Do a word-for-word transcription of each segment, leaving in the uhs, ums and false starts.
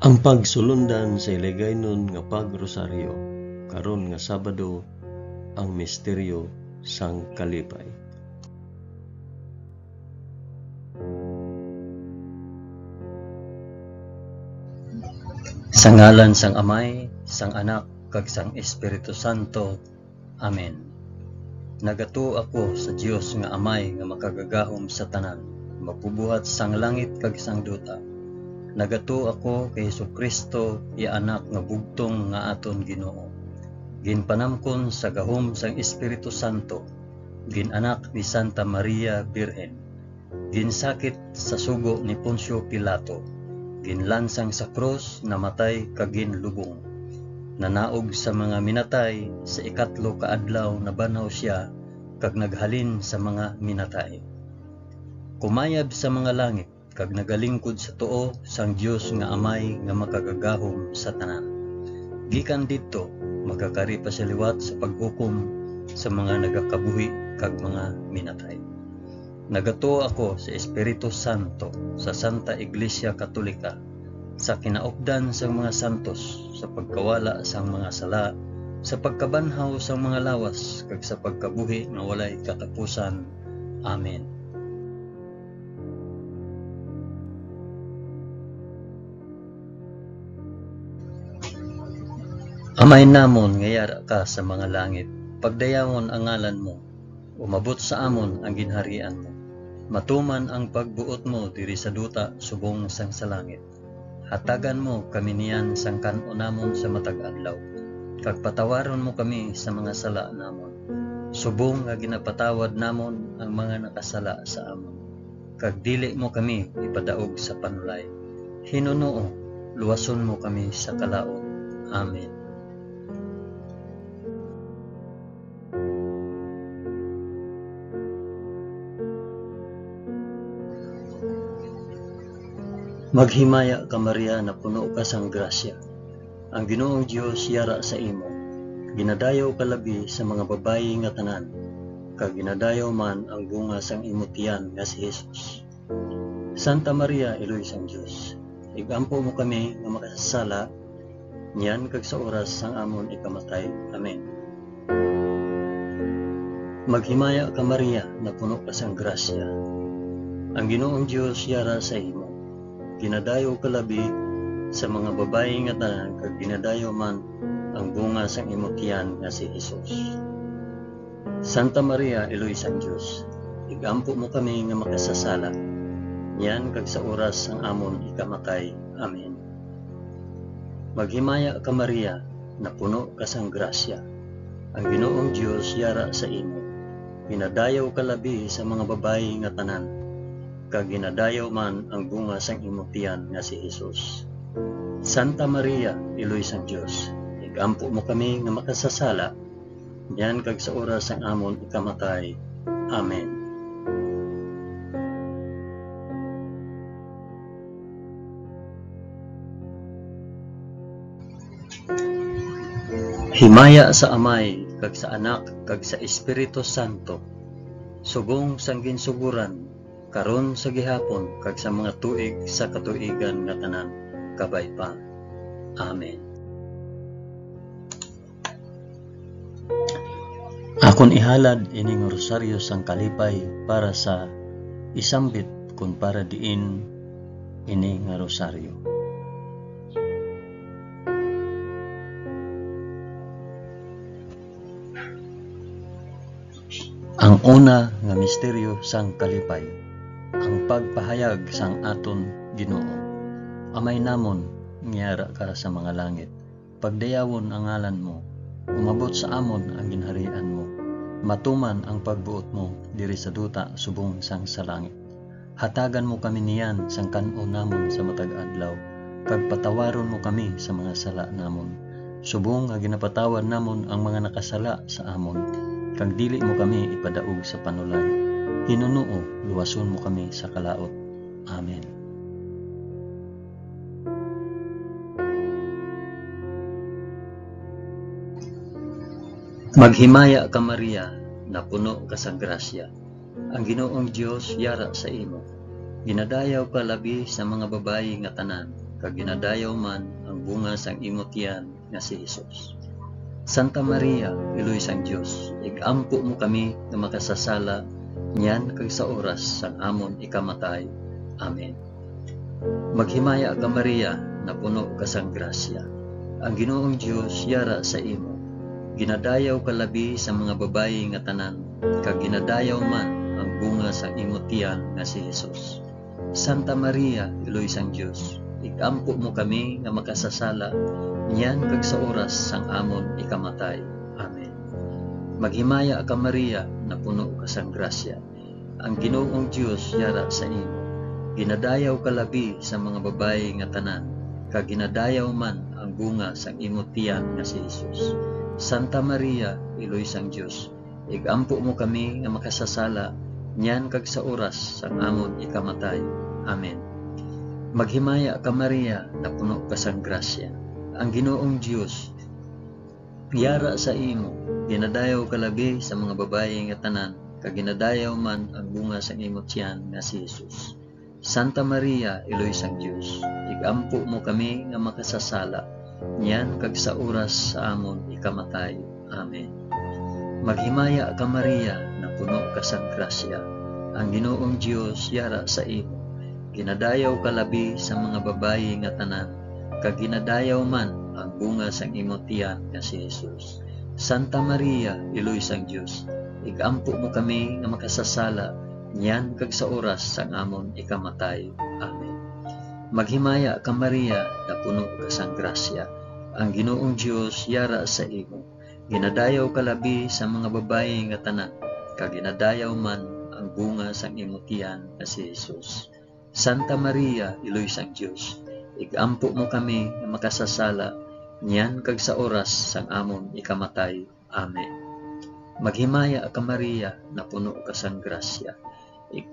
Ang pagsulundan sa Hiligaynon nga pag-rosaryo karon nga Sabado, ang misteryo sang kalipay. Sa ngalan sang Amay, sang Anak, kag sang Espiritu Santo. Amen. Nagatuo ako sa Dios nga Amay nga makagagahom sa tanan, magbubuhat sang langit kag sang duta. Nagatuo ako kay Jesu-Cristo, iya Anak nga bugtong nga aton Ginoo, ginpanamkon sa gahom sang Espiritu Santo, gin-anak ni Santa Maria Birhen, ginsakit sa sugo ni Poncio Pilato, ginlansang sa krus, namatay kag ginlubong. Nanaog sa mga minatay, sa ikatlo ka adlaw nabanhaw sia kag naghalin sa mga minatay. Kumayab sa mga langit kag nagalingkod sa tuo sang Dios nga Amay nga makagagahom sa tanan. Gikan didto, magakari pa sia liwat sa paghukom sa mga nagakabuhi kag mga minatay. Nagatuo ako sa Espiritu Santo, sa Santa Iglesia Katolika, sa kinaupdan sang mga santos, sa pagkawala sang mga sala, sa pagkabanhaw sang mga lawas, kag sa pagkabuhi nga walay katapusan. Amen. Amay namon nga yara ka sa mga langit, pagdayawon ang ngalan mo. Umabot sa amon ang ginharian mo. Matuman ang pagbuot mo diri sa duta subong sang sa langit. Hatagan mo kami niyan sang kan-on namon sa matag adlaw, kag patawaron mo kami sa mga sala namon, subong nga ginapatawad namon ang mga nakasala sa amon. Kag dili mo kami ipadaog sa panulay. Hinunoo, luwason mo kami sa kalaut. Amen. Maghimaya ka, Maria, napuno ka sang grasya. Ang Ginoong Dios yara sa imo. Ginadayaw ka labi sa mga babayi nga tanan, kag ginadayaw man ang bunga sang imo tiyan nga si Jesus. Santa Maria, Iloy sang Dios, ig-ampo mo kami nga makasasala, niyan kag sa oras sang amon ikamatay. Amen. Maghimaya ka, Maria, napuno ka sang grasya. Ang Ginoong Dios yara sa imo. Ginadayaw ka labi sa mga babayi nga tanan, kag ginadayaw man ang bunga sang imo tiyan nga si Jesus. Santa Maria, Iloy sang Dios, ig-ampo mo kami nga makasasala, niyan kag sa oras sang amon ikamatay. Amen. Maghimaya ka, Maria, napuno ka sang grasya. Ang Ginoong Dios yara sa imo. Ginadayaw ka labi sa mga babayi nga tanan, kag ginadayaw man ang bunga sang imo tiyan nga si Jesus. Santa Maria, Iloy sang Dios, ig-ampo mo kami nga makasasala, niyan kag sa oras sang amon ikamatay. Amen. Himaya sa Amay, kag sa Anak, kag sa Espiritu Santo, subong sang ginsugoran, karon, sa gihapon, kag sa mga tuig sa katuigan nga tanan. Kabay pa. Amen. Akon ihalad ini nga rosaryo sang kalipay para sa isambit kon para diin ini nga rosaryo. Ang una nga misteryo sang kalipay, ang pagpahayag sang aton Ginoo. Amay namon nga yara ka sa mga langit, pagdayawon ang ngalan mo. Umabot sa amon ang ginharian mo. Matuman ang pagbuot mo diri sa duta subong sang sa langit. Hatagan mo kami niyan sang kan-on namon sa matag adlaw, kag patawaron mo kami sa mga sala namon, subong nga ginapatawad namon ang mga nakasala sa amon, kag dili mo kami ipadaog sa panulay. Hinunoo, luwason mo kami sa kalaut. Amen. Maghimaya ka, Maria, napuno ka sang grasya. Ang Ginoong Dios yara sa imo. Ginadayaw ka labi sa mga babayi nga tanan, kag ginadayaw man ang bunga sang imo tiyan nga si Jesus. Santa Maria, Iloy sang Dios, ig-ampo mo kami nga makasasala niyan kag sa oras sang amon ikamatay. Amen. Maghimaya ka, Maria, napuno ka sang grasya. Ang Ginoong Dios yara sa imo. Ginadayaw ka labi sa mga babayi nga tanan, kag ginadayaw man ang bunga sang imo tiyan nga si Jesus. Santa Maria, Iloy sang Dios, ig-ampo mo kami nga makasasala niyan kag sa oras sang amon ikamatay. Amen. Maghimaya ka, Maria, napuno ka sang grasya. Ang Ginoong Dios yara sa imo. Ginadayaw ka labi sa mga babayi nga tanan, kag ginadayaw man ang bunga sang imo tiyan nga si Jesus. Santa Maria, Iloy sang Dios, ig-ampo mo kami nga makasasala niyan kag sa oras sang amon ikamatay. Amen. Maghimaya ka, Maria, napuno ka sang grasya. Ang Ginoong Dios yara sa imo. Ginadayaw ka labi sa mga babayi nga tanan, kag ginadayaw man ang bunga sang imo tiyan nga si Jesus. Santa Maria, Iloy sang Dios, ig-ampo mo kami nga makasasala, niyan kag sa oras sa amon ikamatay. Amen. Maghimaya ka, Maria, napuno ka sang grasya. Ang Ginoong Dios yara sa imo. Ginadayaw ka labi sa mga babayi nga tanan, kag ginadayaw man ang bunga sang imo tiyan nga si Jesus. Santa Maria, Iloy sang Dios, ig-ampo mo kami nga makasasala, niyan kag sa oras sang amon ikamatay. Amen. Maghimaya ka, Maria, napuno ka sang grasya. Ang Ginoong Dios yara sa imo. Ginadayaw ka labi sa mga babayi nga tanan, kag ginadayaw man ang bunga sang imo tiyan nga si Jesus. Santa Maria, Iloy sang Dios, ig-ampo mo kami nga makasasala, niyan kag sa oras sang amon ikamatay. Amen. Maghimaya ka, Maria, napuno ka sang grasya. Ig-,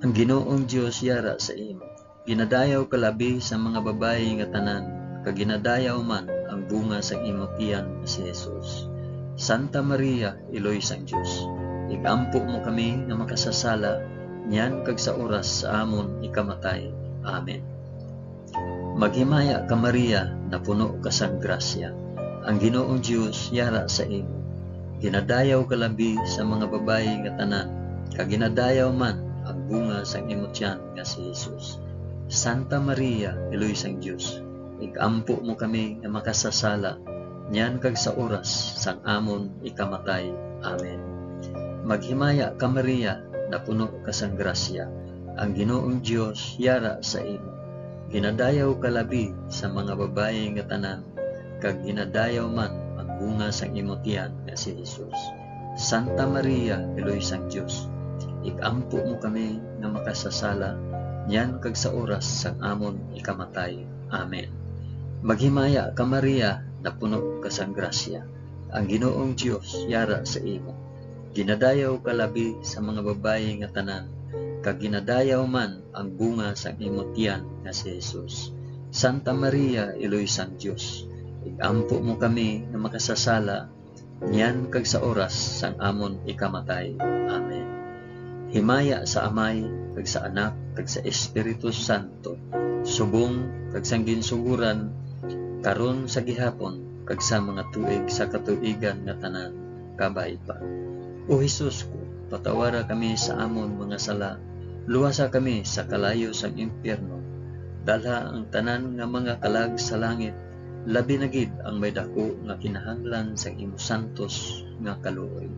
ang Ginoong Dios yara sa imo. Ginadayaw ka labi sa mga babayi nga tanan, kag ginadayaw man ang bunga sang imo tiyan nga si Jesus. Santa Maria, Iloy sang Dios, ig-ampo mo kami nga makasasala, niyan kag sa oras sa amon ikamatay. Amen. Maghimaya ka, Maria, napuno ka sang grasya. Ang Ginoong Dios yara sa imo. Ginadayaw ka labi sa mga babayi nga tanan, kag ginadayaw man ang bunga sang imo tiyan nga si Jesus. Santa Maria, Iloy sang Dios, ig-ampo mo kami nga makasasala, niyan kag sa oras sang amon ikamatay. Amen. Maghimaya ka, Maria, napuno ka sang grasya. Ang Ginoong Dios yara sa imo. Ginadayaw ka labi sa mga babayi nga tanan, kag ginadayaw man ang bunga sang imo tiyan nga si Jesus. Santa Maria, Iloy sang Dios, ig-ampo mo kami nga makasasala, niyan kag sa oras sang amon ikamatay. Amen. Maghimaya ka, Maria, napuno ka sang grasya. Ang Ginoong Dios yara sa imo. Ginadayaw ka labi sa mga babayi nga tanan, kag ginadayaw man ang bunga sang imo tiyan nga si Jesus. Santa Maria, Iloy sang Dios, ig-ampo mo kami nga makasasala, niyan kag sa oras sang amon ikamatay. Amen. Himaya sa Amay, kag sa Anak, kag sa Espiritu Santo, subong kag sang ginsuguran, karon, sa gihapon, kag sa mga tuig sa katuigan nga tanan. Kabay pa. O Jesus ko, patawara kami sa amon mga sala, luwasa kami sa kalayo sang impyerno, dalha ang tanan nga mga kalag sa langit, labi na gid ang may daku nga kinahanglan sang imo santos nga kaluoy.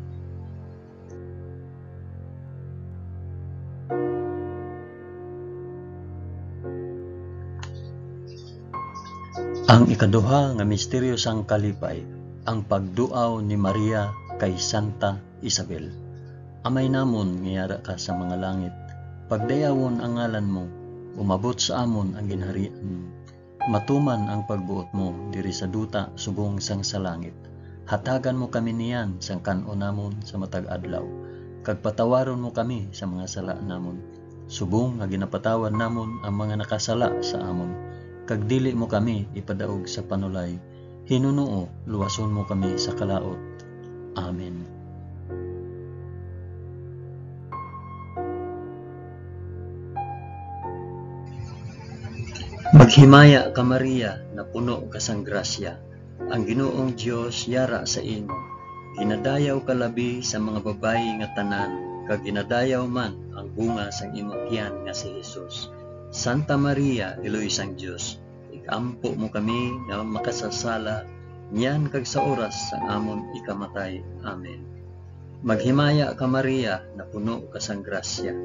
Ang ikaduha nga misteryo sang kalipay, ang pagduaw ni Maria kay Santa Isabel. Amay namon nga yara ka sa mga langit, pagdayawon ang ngalan mo, umabot sa amon ang ginharian mo. Matuman ang pagbuot mo diri sa duta subong sang sa langit. Hatagan mo kami niyan sang kan-on namon sa matag adlaw, kag patawaron mo kami sa mga sala namon, subong nga ginapatawad namon ang mga nakasala sa amon, kag dili mo kami ipadaog sa panulay, hinunoo luwason mo kami sa kalaut. Amen. Maghimaya ka, Maria, napuno ka sang grasya, ang Ginoong Dios yara sa imo. Ginadayaw ka labi sa mga babayi nga tanan, kag ginadayaw man ang bunga sang imo tiyan nga si Jesus. Santa Maria, Iloy sang Dios, ig-ampo mo kami nga makasasala, niyan kag sa oras sang amon ikamatay. Amen. Maghimaya ka, Maria, napuno ka sang grasya.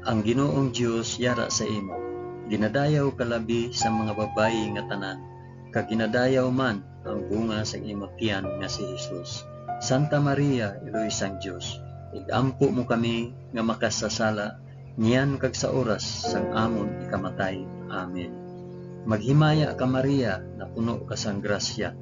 Ang Ginoong Dios yara sa imo. Ginadayaw ka labi sa mga babayi nga tanan, kag ginadayaw man ang bunga sang imo tiyan nga si Jesus. Santa Maria, Iloy sang Dios, ig-ampo mo kami nga makasasala, niyan kag sa oras sang amon ikamatay. Amen. Maghimaya ka, Maria, napuno ka sang grasya.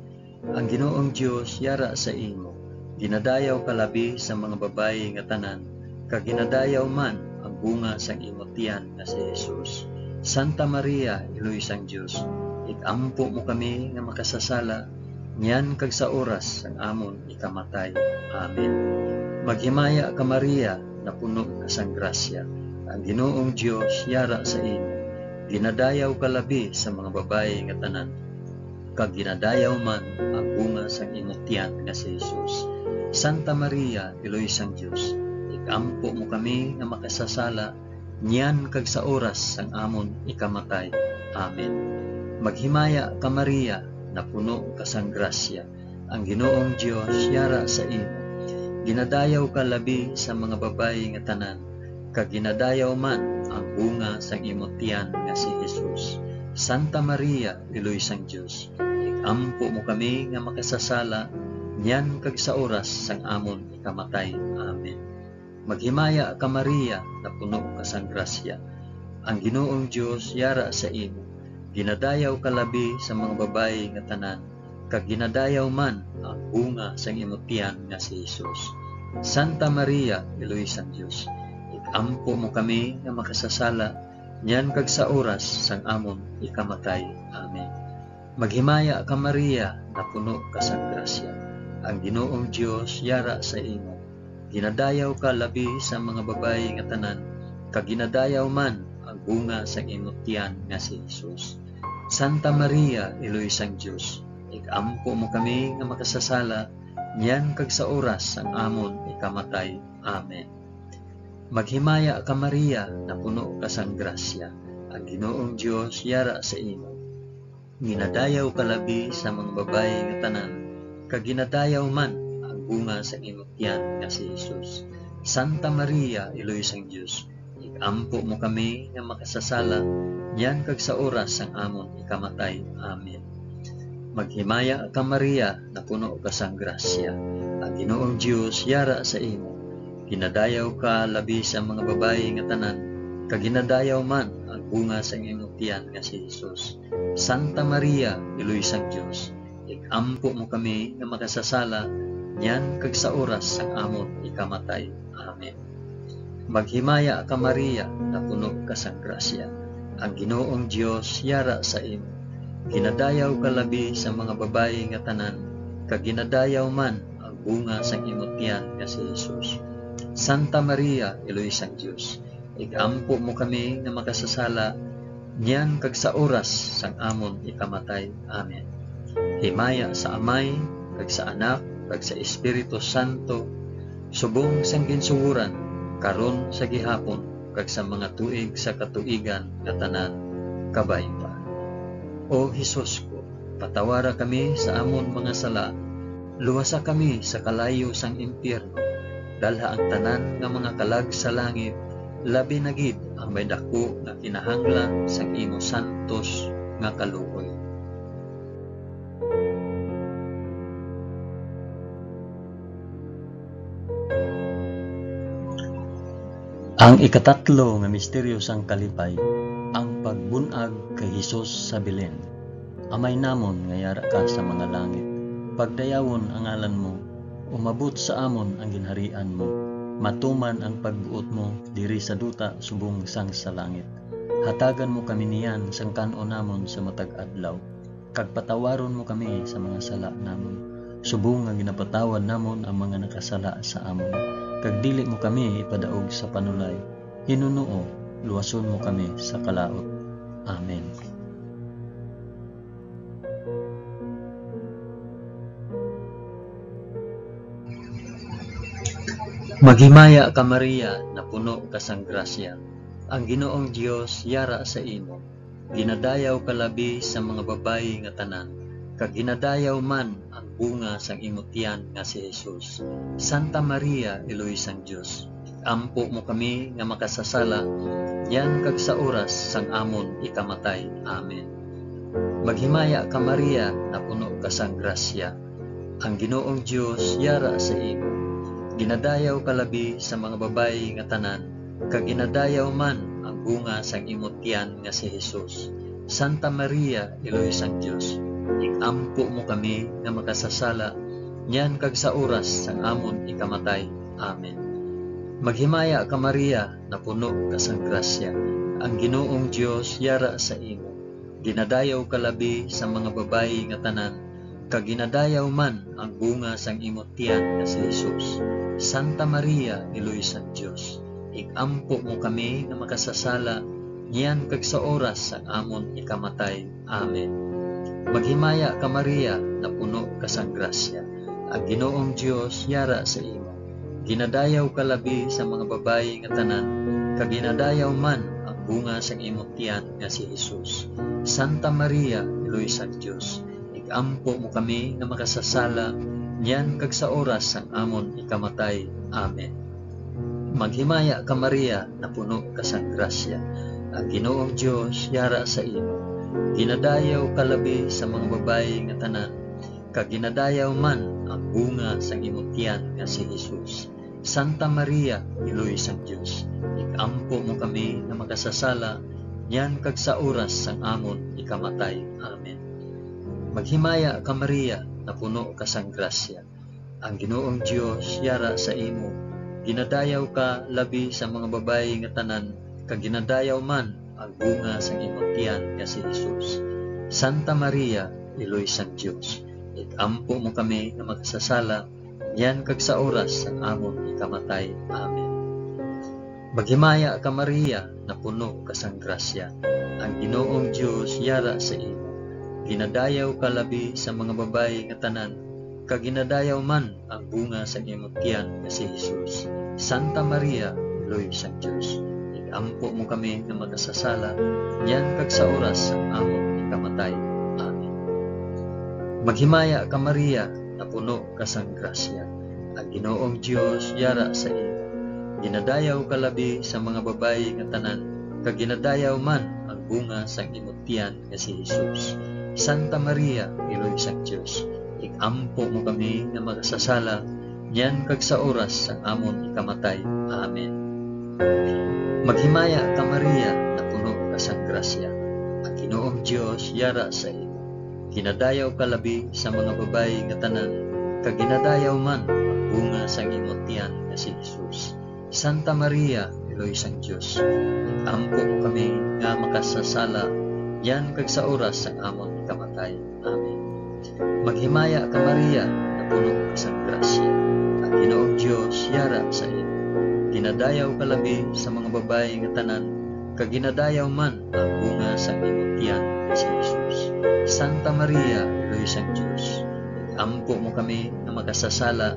Ang Ginoong Dios yara sa imo. Ginadayaw ka labi sa mga babayi nga tanan, kag ginadayaw man ang bunga sang imo tiyan nga si Jesus. Santa Maria, Iloy sang Dios, ig-ampo mo kami nga makasasala, niyan kag sa oras sang amon ikamatay. Amen. Maghimaya ka, Maria, napuno ka sang grasya. Ang Ginoong Dios yara sa imo. Ginadayaw ka labi sa mga babayi nga tanan, kag ginadayaw man ang bunga sang imo tiyan nga si Jesus. Santa Maria, Iloy sang Dios, ig-ampo mo kami nga makasasala, niyan kag sa oras sang amon ikamatay. Amen. Maghimaya ka, Maria, napuno ka sang grasya, ang Ginoong Dios yara sa imo. Ginadayaw ka labi sa mga babayi nga tanan, kag ginadayaw man ang bunga sang imo tiyan nga si Jesus. Santa Maria, Iloy sang Dios, ig-ampo mo kami nga makasasala, niyan kag sa oras sang amon ikamatay. Amen. Maghimaya ka, Maria, napuno ka sang grasya. Ang Ginoong Dios yara sa imo. Ginadayaw ka labi sa mga babayi nga tanan, kag ginadayaw man ang bunga sang imo tiyan nga si Jesus. Santa Maria, Iloy sang Dios, ig-ampo mo kami nga makasasala, niyan kag sa oras sang amon ikamatay. Amen. Maghimaya ka, Maria, napuno ka sang grasya. Ang Ginoong Dios yara sa imo. Ginadayaw ka labi sa mga babayi nga tanan, kag ginadayaw man ang bunga sang imo tiyan nga si Jesus. Santa Maria, Iloy sang Dios, ig-ampo mo kami nga makasasala, niyan kag sa oras sang amon ikamatay. Amen. Maghimaya ka, Maria, napuno ka sang grasya, ang Ginoong Dios yara sa imo. Ginadayaw ka labi sa mga babayi nga tanan, kag ginadayaw man ang bunga sang imo tiyan nga si Jesus. Santa Maria, Iloy sang Dios, ig-ampo mo kami nga makasasala, niyan kag sa oras sang amon ikamatay. Amen. Maghimaya ka, Maria, napuno ka sang grasya. Ang Ginoong Dios yara sa imo. Ginadayaw ka labi sa mga babayi nga tanan, kag ginadayaw man ang bunga sang imong tiyan nga si Jesus. Santa Maria, Iloy sang Dios, ig-ampo mo kami nga makasasala, niyan kag sa oras sang amon ikamatay. Amen. Maghimaya ka, Maria, napuno ka sang grasya. Ang Ginoong Dios yara sa imo. Ginadayaw ka labi sa mga babayi nga tanan, kag ginadayaw man ang bunga sang imo tiyan nga si Jesus. Santa Maria, Iloy sang Dios, ig-ampo mo kami nga makasasala, niyan kag sa oras sang amon ikamatay. Amen. Himaya sa Amay, kag sa Anak, kag sa Espiritu Santo, subong sang ginsugoran, karon, sa gihapon, kag sa mga tuig sa katuigan nga tanan. Kabay pa. O Jesus ko, patawara kami sa amon mga sala, luwasa kami sa kalayo sang impyerno, dalha ang tanan nga mga kalag sa langit, labi na gid ang may daku nga kinahanglan sang imo santos nga kaluoy. Ang ikatatlo nga misteryo sang kalipay, ang pagbun-ag kay Jesus sa Belen. Amay namon nga yara ka sa mga langit, pagdayawon ang ngalan mo, umabot sa amon ang ginharian mo, matuman ang pagbuot mo diri sa duta subong sang sa langit. Hatagan mo kami niyan sang kan-on namon sa matag adlaw, kag patawaron mo kami sa mga sala namon, subong nga ginapatawad namon ang mga nakasala sa amon, kag dili mo kami ipadaog sa panulay, hinunoo, luwason mo kami sa kalaut. Amen. Maghimaya ka, Maria, napuno ka sang grasya. Ang Ginoong Dios yara sa imo. Ginadayaw ka labi sa mga babayi nga tanan, kag ginadayaw man ang bunga sang imo tiyan nga si Jesus. Santa Maria, Iloy sang Dios, ig-ampo mo kami nga makasasala, niyan kag sa oras sang amon ikamatay. Amen. Maghimaya ka, Maria, napuno ka sang grasya. Ang Ginoong Dios yara sa imo. Ginadayaw ka labi sa mga babayi nga tanan, kag ginadayaw man ang bunga sang imo tiyan nga si Jesus. Santa Maria, Iloy sang Dios, ig-ampo mo kami nga makasasala, niyan kag sa oras sang amon ikamatay. Amen. Maghimaya ka, Maria, napuno ka sang grasya. Ang Ginoong Dios yara sa imo. Ginadayaw ka labi sa mga babayi nga tanan, kag ginadayaw man ang bunga sang imo tiyan nga si Jesus. Santa Maria, Iloy sang Dios, ig-ampo mo kami nga makasasala, niyan kag sa oras sang amon ikamatay. Amen. Maghimaya ka, Maria, napuno ka sang grasya. Ang Ginoong Dios yara sa imo. Ginadayaw ka labi sa mga babayi nga tanan, kag ginadayaw man ang bunga sang imo tiyan nga si Jesus. Santa Maria, Iloy sang Dios, ig-ampo mo kami nga makasasala, niyan kag sa oras sang amon ikamatay. Amen. Maghimaya ka, Maria, napuno ka sang grasya. Ang Ginoong Dios yara sa imo. Ginadayaw ka labi sa mga babayi nga tanan, kag ginadayaw man ang bunga sang imo tiyan nga si Jesus. Santa Maria, Iloy sang Dios, ig-ampo mo kami nga makasasala, niyan kag sa oras sang amon ikamatay. Amen. Maghimaya ka, Maria, napuno ka sang grasya. Ang Ginoong Dios yara sa imo. Ginadayaw ka labi sa mga babayi nga tanan, kag ginadayaw man ang bunga sang imo tiyan nga si Jesus. Santa Maria, Iloy sang Dios, ig-ampo mo kami nga makasasala, niyan kag sa oras sang amon ikamatay. Amen. Maghimaya ka, Maria, napuno ka sang grasya. Ang Ginoong Dios yara sa imo. Ginadayaw ka labi sa mga babayi nga tanan, kag ginadayaw man ang bunga sang imo tiyan nga si Jesus. Santa Maria, Iloy sang Dios, ig-ampo mo kami nga makasasala, niyan kag sa oras sang amon ikamatay. Amen. Maghimaya ka, Maria, napuno ka sang grasya. Ang Ginoong Dios yara sa imo. Ginadayaw ka labi sa mga babayi nga tanan, kag ginadayaw man ang bunga sang imo tiyan nga si Jesus. Santa Maria, Iloy sang Dios, ig-ampo mo kami nga makasasala, niyan kag sa oras sang amon ikamatay. Amen. Maghimaya ka, Maria, napuno ka sang grasya. Ang Ginoong Dios yara sa imo. Ginadayaw ka labi sa mga babayi nga tanan, kag ginadayaw man ang bunga sang imo tiyan nga si Jesus. Santa Maria, Iloy sang Dios, ampo mo kami nga makasasala, niyan kag sa oras sang amon kamatay. Amen. Maghimaya ka, Maria, napuno ka sang grasya. Ang Ginoong Dios yara sa imo. Ginadayaw ka labi sa mga babayi nga tanan, kag ginadayaw man ang bunga sang imo tiyan nga si Jesus. Santa Maria, Iloy sang Dios, ampo mo kami nga makasasala,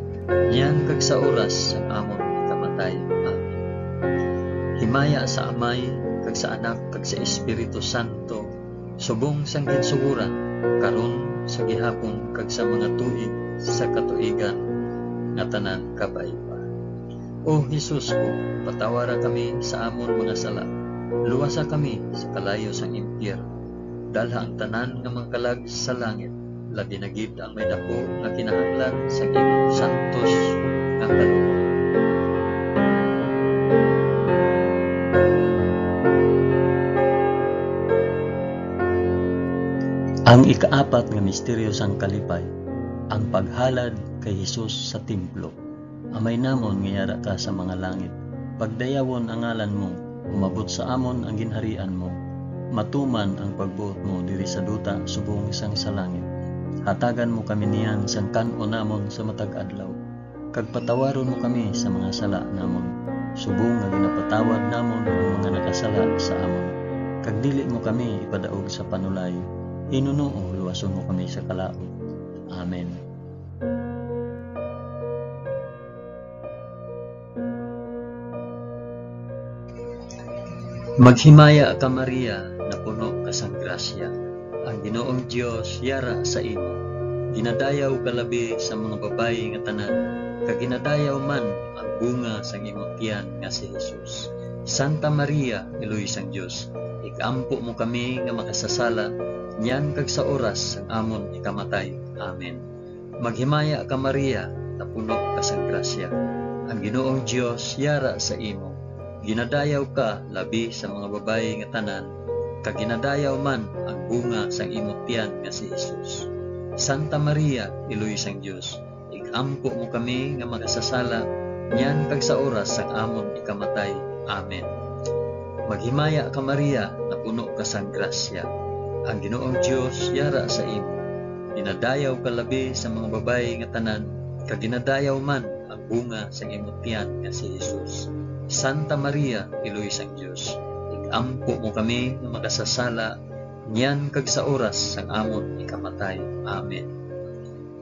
niyan kag sa oras sang amon kamatay. Amen. Himaya sa Amay, kag sa Anak, kag sa Espiritu Santo, subong sang ginsugoran, karon, sa gihapon, kag sa mga tuig sa katuigan nga tanan. Kabay pa. O Jesus ko, patawara kami sa amon mga sala, luwasa kami sa kalayo sang impyerno, dalha ang tanan nga mga kalag sa langit, labi na gid ang may daku nga kinahanglan sa imong santos nga kalooban. Ang ikaapat nga misteryo sang kalipay, ang paghalad kay Jesus sa templo. Amay namon nga yara ka sa mga langit, pagdayawon ang ngalan mo, umabot sa amon ang ginharian mo, matuman ang pagbuot mo diri sa duta subong sang sa langit. Hatagan mo kami niyan sang kan-on namon sa matag adlaw, kag patawaron mo kami sa mga sala namon, subong nga ginapatawad namon ang mga nakasala sa amon. Kag dili mo kami ipadaog sa panulay, hinunoo luwason mo kami sa kalaut. Amen. Maghimaya ka, Maria, napuno ka sang grasya. Ang Ginoong Dios yara sa imo. Ginadayaw ka labi sa mga babayi nga tanan, kag ginadayaw man ang bunga sang imo tiyan nga si Jesus. Santa Maria, Iloy sang Dios, ig-ampo mo kami nga makasasala, niyan kag sa oras sang amon ikamatay. Amen. Maghimaya ka, Maria, napuno ka sang grasya. Ang Ginoong Dios yara sa imo. Ginadayaw ka labi sa mga babayi nga tanan, kag ginadayaw man ang bunga sang imo tiyan nga si Jesus. Santa Maria, Iloy sang Dios, ig-ampo mo kami nga makasasala, niyan kag sa oras sang amon ikamatay. Amen. Maghimaya ka, Maria, napuno ka sang grasya. Ang Ginoong Dios yara sa imo. Ginadayaw ka labi sa mga babayi nga tanan, kag ginadayaw man ang bunga sang imo tiyan nga si Jesus. Santa Maria, Iloy sang Dios, ig-ampo mo kami nga makasasala, niyan kag sa oras sang amon ikamatay. Amen.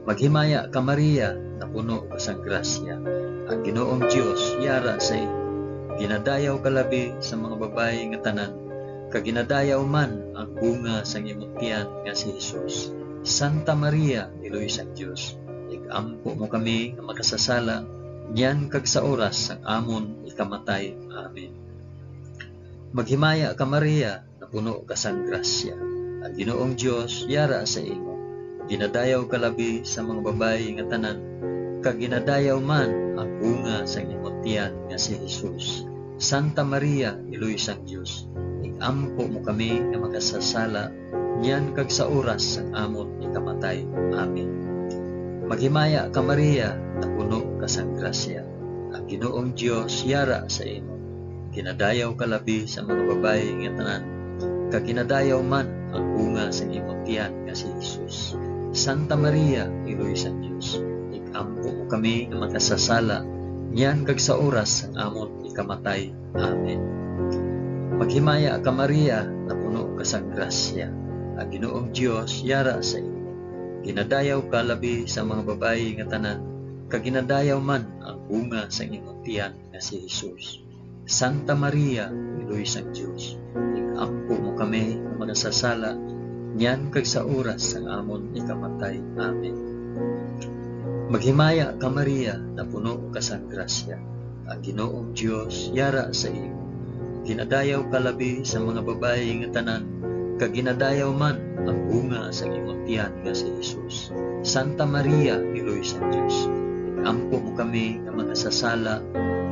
Maghimaya ka, Maria, napuno ka sang grasya. Ang Ginoong Dios yara sa imo. Ginadayaw ka labi sa mga babayi nga tanan, kag ginadayaw man ang bunga sang imo tiyan nga si Jesus. Santa Maria, Iloy sang Dios, ig-ampo mo kami nga makasasala, niyan kag sa oras sang amon ikamatay. Amen. Maghimaya ka, Maria, napuno ka sang grasya. Ang Ginoong Dios yara sa imo. Ginadayaw ka labi sa mga babayi nga tanan, kag ginadayaw man ang bunga sang imo tiyan nga si Jesus. Santa Maria, Iloy sang Dios, ig-ampo mo kami nga makasasala, niyan kag sa oras sang amon ikamatay. Amen. Maghimaya ka, Maria, napuno ka sang grasya. Ang Ginoong Dios yara sa imo. Ginadayaw ka labi sa mga babayi nga tanan, kag ginadayaw man ang bunga sang imo tiyan nga si Jesus. Santa Maria, Iloy sang Dios, ig-ampo mo kami nga makasasala, niyan kag sa oras sang amon ikamatay. Amen. Maghimaya ka, Maria, napuno ka sang grasya. Ang Ginoong Dios yara sa imo. Ginadayaw ka labi sa mga babayi nga tanan, kag ginadayaw man ang bunga sang imo tiyan nga si Jesus. Santa Maria, Iloy sang Dios, ig-ampo mo kami nga makasasala, niyan kag sa oras sang amon ikamatay. Amen. Maghimaya ka, Maria, napuno ka sang grasya. Ang Ginoong Dios yara sa imo. Ginadayaw ka labi sa mga babayi nga tanan, kag ginadayaw man ang bunga sang imo tiyan nga si Jesus. Santa Maria, Iloy sang Dios, ig-ampo mo kami nga makasasala,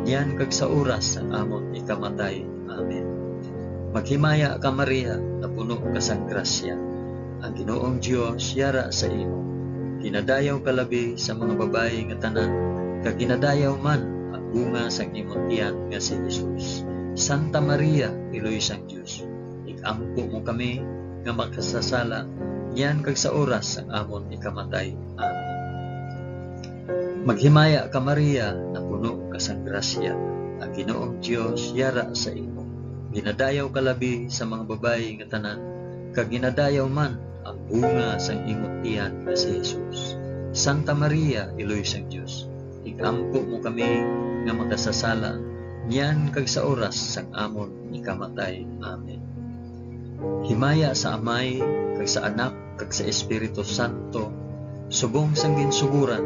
niyan kag sa oras sang amon ikamatay. Amen. Maghimaya ka, Maria, napuno ka sang grasya. Ang Ginoong Dios yara sa imo. Ginadayaw ka labi sa mga babayi nga tanan, kag ginadayaw man ang bunga sang imo tiyan nga si Jesus. Santa Maria, Iloy sang Dios, ig-ampo mo kami nga makasasala, niyan kag sa oras sang amon ikamatay. Amen. Maghimaya ka, Maria, napuno ka sang grasya. Ang Ginoong Dios yara sa imo. Ginadayaw ka labi sa mga babayi nga tanan, kag ginadayaw man ang bunga sang imo tiyan nga si Jesus. Santa Maria, Iloy sang Dios, ig-ampo mo kami nga makasasala, niyan kag sa oras sang amon ikamatay. Amen. Himaya sa Amay, kag sa Anak, kag sa Espiritu Santo, subong sang ginsugoran,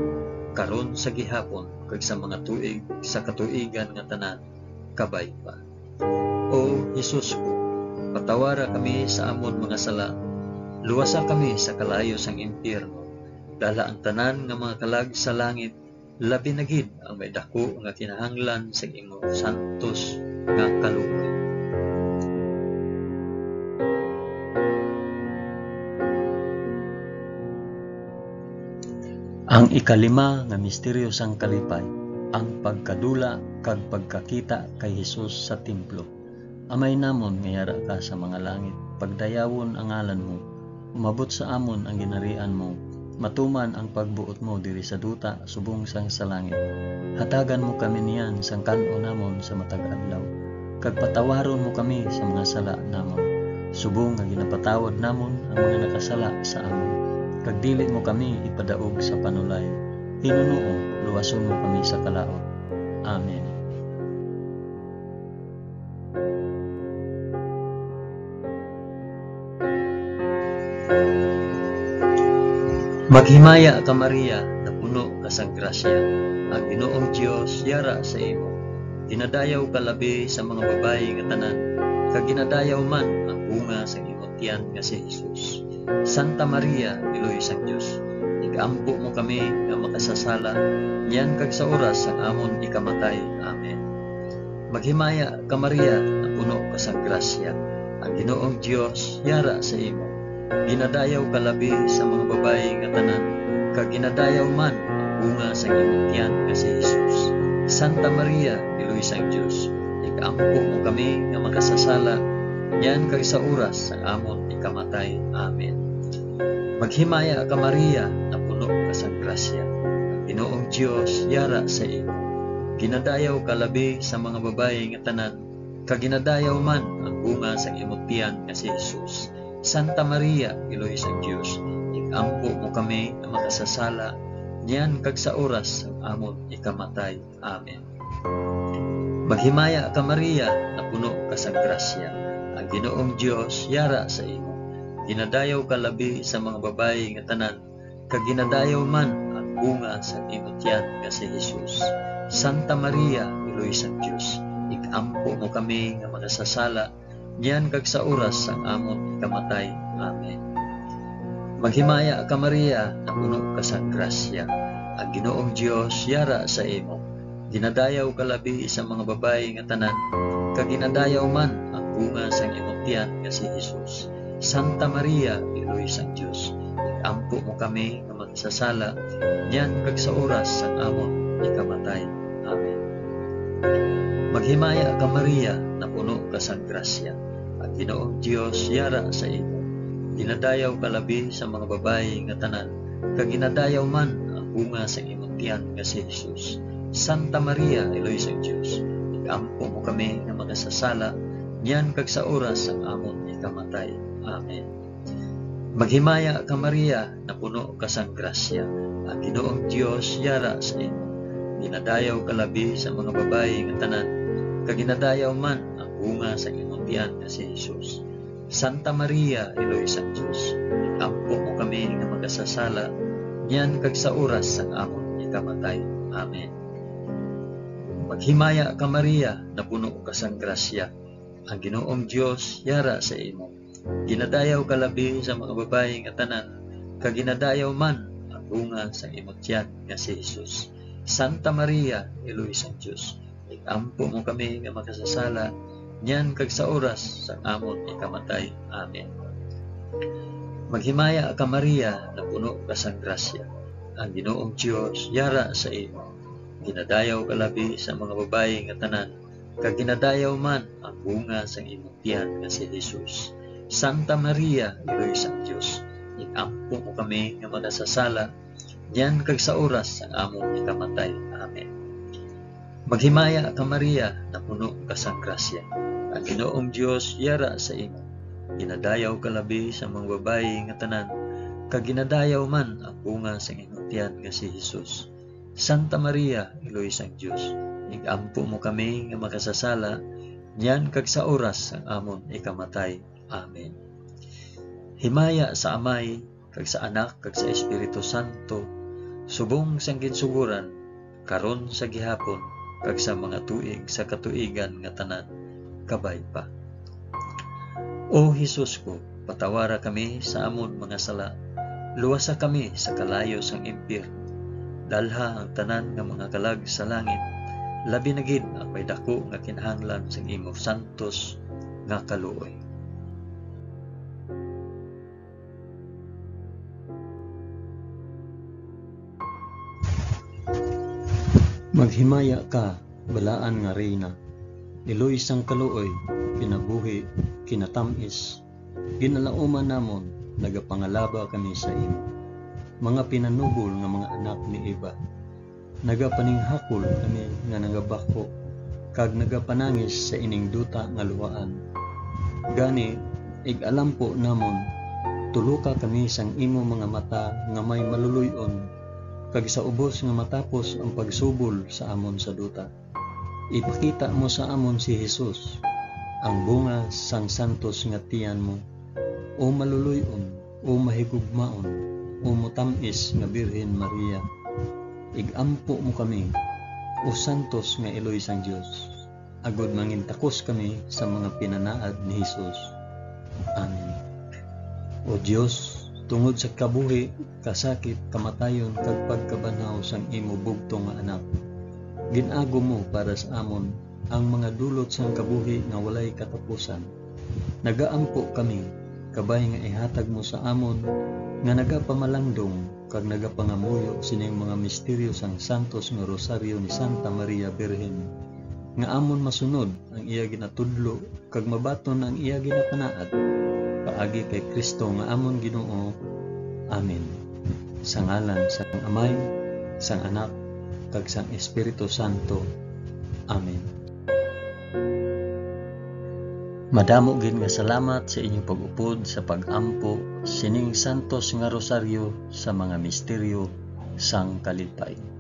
karon, sa gihapon, kag sa mga tuig sa katuigan nga tanan. Kabay pa. O Jesus ko, patawara kami sa amon mga sala, luwasa kami sa kalayo sang impyerno, dala ang tanan nga mga kalag sa langit, labi na gid ang may daku nga kinahanglan sa imo santos nga kaluoy. Ang ikalima nga misteryo sang kalipay, ang pagkadula kag pagkakita kay Jesus sa templo. Amay namon nga yara ka sa mga langit, pagdayawon ang ngalan mo. Umabot sa amon ang ginharian mo. Matuman ang pagbuot mo diri sa duta subong sang sa langit. Hatagan mo kami niyan sang kan-o namon sa matag adlaw, kag patawaron mo kami sa mga sala namon, subong nga ginapatawad namon ang mga nakasala sa amon. Kag dili mo kami ipadaog sa panulay. Hinunoo, luwason mo kami sa kalaut. Amen. Maghimaya ka, Maria, napuno ka sang grasya, ang Ginoong Dios yara sa imo. Ginadayaw ka labi sa mga babayi nga tanan, kag ginadayaw man ang bunga sang imong tiyan nga si Jesus. Santa Maria, Iloy sang Dios, igampo mo kami nga makasasala, niyan kag sa oras sang amon ikamatay. Amen. Maghimaya ka, Maria, napuno ka sang grasya, ang Ginoong Dios yara sa imo. Ginadayaw ka labi sa mga babayi nga tanan, kag ginadayaw man ang bunga sang imong tiyan nga si Jesus. Santa Maria, Iloy sang Dios, igampo mo kami nga makasasala, niyan kag sa oras sang amon ikamatay. Amen. Maghimaya ka, Maria, napuno ka sang grasya, ang Ginoong Dios yara sa imo. Ginadayaw ka labi sa mga babayi nga tanan, kag ginadayaw man ang bunga sang imong tiyan nga si Jesus. Santa Maria, Iloy sang Dios, igampo mo kami nga makasasala, niyan kag sa oras sang amon ikamatay. Amen. Maghimaya ka, Maria, napuno ka sang grasya, ang Ginoong Dios yara sa imo. Ginadayaw ka labi sa mga babayi nga tanan, kag ginadayaw man ang bunga sang imong tiyan nga si Jesus. Santa Maria, Iloy sang Dios, igampo mo kami nga makasasala, niyan kag sa oras sang amon ikamatay. Amen. Maghimaya ka, Maria, napuno ka sang grasya, ang Ginoong Dios yara sa imo. Ginadayaw ka labi sa mga babayi nga tanan, kag ginadayaw man ang bunga sang imong tiyan nga si Jesus. Santa Maria, Iloy sang Dios, igampo mo kami nga makasasala, niyan kag sa oras sang amon ikamatay. Amen. Maghimaya ka, Maria, napuno ka sang grasya, ang Ginoong Dios yara sa imo. Ginadayaw ka labi sa mga babayi nga tanan, kag ginadayaw man ang bunga sang imong tiyan nga si Jesus. Santa Maria, Iloy sang Dios, igampo mo kami nga makasasala, niyan kag sa oras sang amon ikamatay. Amen. Maghimaya ka, Maria, napuno ka sang grasya, ang Ginoong Dios yara sa imo. Ginadayaw ka labi sa mga babayi nga tanan, kag ginadayaw man ang bunga sa imong tiyan nga si Jesus. Santa Maria, Iloy sang Dios, igampo mo kami nga makasasala, niyan kag sa oras sang amon ikamatay. Amen. Maghimaya ka, Maria, napuno ka sang grasya, ang Ginoong Dios yara sa imo. Ginadayaw ka labi sa mga babayi nga tanan, kag ginadayaw man ang bunga sang imong tiyan nga si Jesus. Santa Maria, Iloy sang Dios, igampo mo kami nga makasasala, niyan kag sa oras sang amon ikamatay. Amen. Maghimaya ka, Maria, napuno ka sang grasya, ang Ginoong Dios yara sa imo. Ginadayaw ka labi sa mga babayi nga tanan, kag ginadayaw man ang bunga sang imong tiyan nga si Jesus. Santa Maria, Iloy sang Dios, igampo mo kami nga makasasala, niyan kag sa oras sang amon ikamatay. Amen. Maghimaya ka, Maria, napuno ka sang grasya, ang Ginoong Dios yara sa imo. Ginadayaw ka labi sa mga babayi nga tanan, kag ginadayaw man ang bunga sang imong tiyan nga si Jesus. Santa Maria, Iloy sang Dios, igampo mo kami nga makasasala, niyan kag sa oras sang amon ikamatay. Amen. Himaya sa Amay, kag sa Anak, kag sa Espiritu Santo, subong sang ginsugoran, karon, sa gihapon, kag sa mga tuig sa katuigan nga tanan. Kabay pa. O Jesus ko, patawara kami sa amon mga sala, luwasa kami sa kalayo sang impyerno, dalha ang tanan nga mga kalag sa langit, labi na gid ang may daku nga kinahanglan sang imo santos nga kaluoy. Maghimaya ka, balaan nga Reyna, iloy sang kaluoy, kinabuhi, kinatamis, ginalauman namon, nagapangalaba kami sa imo. Mga pinanubol nga mga anak ni Eva, nagapaninghakol kami nga nagabakho, kag nagapanangis sa ining duta nga luhaan. Gani, ig-alampo namon, tuloka kami sang imo mga mata nga may maluloy-on, kag sa ubos nga matapos ang pagsubol sa amon sa duta, ipakita mo sa amon si Jesus, ang bunga sang santos nga tiyan mo, o maluloy-on, O mahigugmaon, o motam-is nga Birhen Maria, ig-ampo mo kami, o santos nga iloy sang Dios, agod mangintakos kami sa mga pinanaad ni Jesus. Amen. O Dios, tungod sa kabuhi, kasakit, kamatayon, kag pagkabanhaw sang imo bugtong nga Anak, gin-agom mo para sa amon ang mga dulot sang kabuhi nga walay katapusan. Nagaampo kami, kabay nga ihatag mo sa amon nga nagapamalangdong kag nagapangamuyo sining mga misteryo sang santos nga Rosaryo ni Santa Maria Birhen, nga amon masunod ang iya ginatudlo kag mabaton ang iya ginapanaad, paagi kay Cristo nga amon Ginoo. Amen. Sa ngalan sang Amay, sang Anak, kag sang Espiritu Santo. Amen. Madamo gid nga salamat sa inyong pag-upod sa pag-ampo sining santos nga rosaryo sa mga misteryo sang kalipay.